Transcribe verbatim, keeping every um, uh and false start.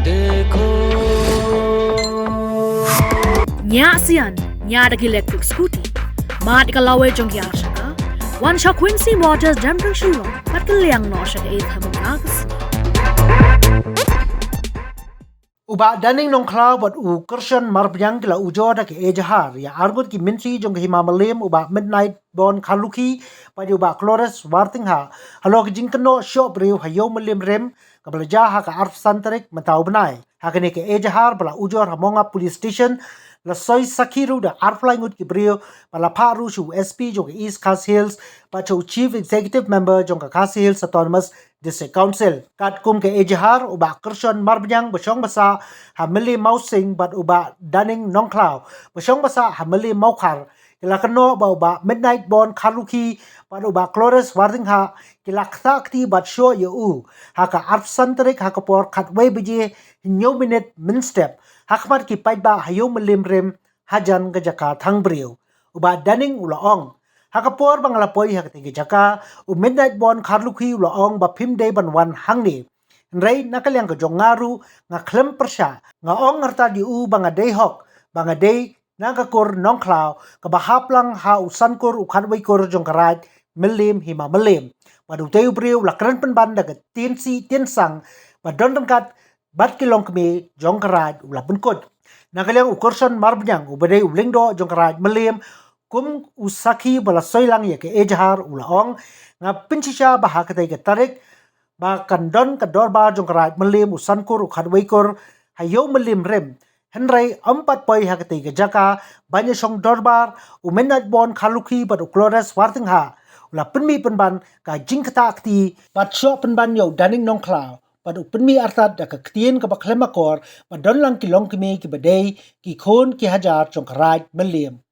Nya sian, nya da ki electric scooty. Mat ka lawei jong ki arshaka. Wan sha Quincy Motors Jembreng Shillong. Pat ka liang no sha ka eighth Hamilton August. U Bah Daning Nongkhlaw bad u Kerson Marbaniang ki la ujor da ka ejahar ïa arngut ki myntri jong ka Hima Mylliem, u Bah Midnight Born Kharlukhi bad u Bah Cloris Wartingha, halor ka jingkynnoh shoh briew ha Ïew Mylliem Rim, kaba la jia ha ka arphew san tarik mynta u bnai. Ha kane ka ejahar ba la ujor ha Mawngap Police Station, la soi sakhi ruh da arphew lai ngut ki briew, bad la phah ruh sha u S P jong ka East Khasi Hills bad sha u Chief Executive Member jong ka Khasi Hills Autonomous District Council. Katkum ka ejahar, u Bah Kerson Marbaniang ba shong ba sah ha Mylliem Mawsing bad u Bah Daning Nongkhlaw ba shong ba sah ha Mylliem Mawkhar, ki la kynnoh ba u Bah Midnight Born Kharlukhi bad u Bah Cloris Wartingha ki la ktah kti bad shoh ïa u ha ka arphew san tarik ha ka por khatwei baje hynñiew minit mynstep, ha khmat ki paidbah ha Ïew Mylliem Rim, hajan ka jaka thang briew. U Bah Daning u la ong, ha ka por ba nga la poi ha katei ka jaka, u Midnight Born Kharlukhi u la ong ba phim dei ban wan hangne. Hynrei na ka liang ka jong nga ruh nga khlem pyrshah, nga ong artat ïa u ba nga dei hok, ba nga dei na ka kur Nongkhlaw, kaba hap lang ha u san kur u khatwei kur jong ka Raid Mylliem Hima Mylliem. Bad utei u briew u la kren pynban da ka tien sih tien sang ba don ryngkat bad ki longkmie jong ka Raid u la pynkut. Na ka liang u Kerson Marbaniang uba dei u lyngdoh jong ka Raid Mylliem, kum u sakhi ba la soi lang ïa ka ejahar u la ong, nga pynshisha ba ha katei ka tarik ba kan don ka dorbar jong ka Raid Mylliem u san kur u khatwei kur ha Ïew Mylliem Rim. Hynrei ym pat poi ha katei ka jaka ban ïa shong dorbar, u Midnight Born Kharlukhi bad u Cloris Wartingha u la pynmih pynban ka jingktah kti bad shoh pynban ïa u Daning Nongkhlaw, bad u pynmih artat da ka ktien kaba khlem akor ba don lang ki longkmie kiba dei ki khun ki hajar jong ka Raid Mylliem.